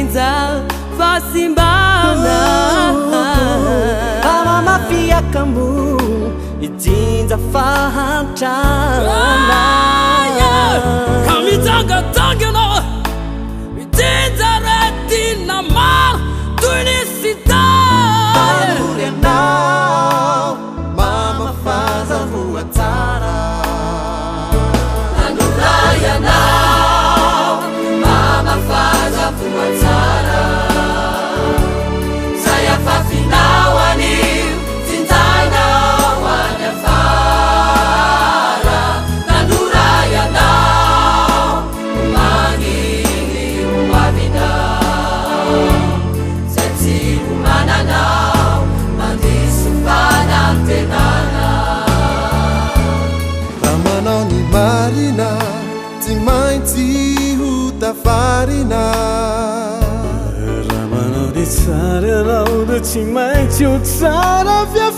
Mijinja fahasimbana. Raha mamafiaka moa mijinja fahantrana. Ka mitsangatsanga ianao, mijinja aretina maro toy ny sida. Tanory ianao, mamafaza voa tsara. Tanora ianao, mamafaza voa tsara. Zay afafinao anio, jinjainao any afara. Tanora ianao, omany ho avinao. Zay tsy ho mananao, mandiso fanantenana. Raha manao ny marina, tsy maintsy ho tafarina. Raha manao ny tsara ianao dia tsy maintsy ho tsara fiafarana.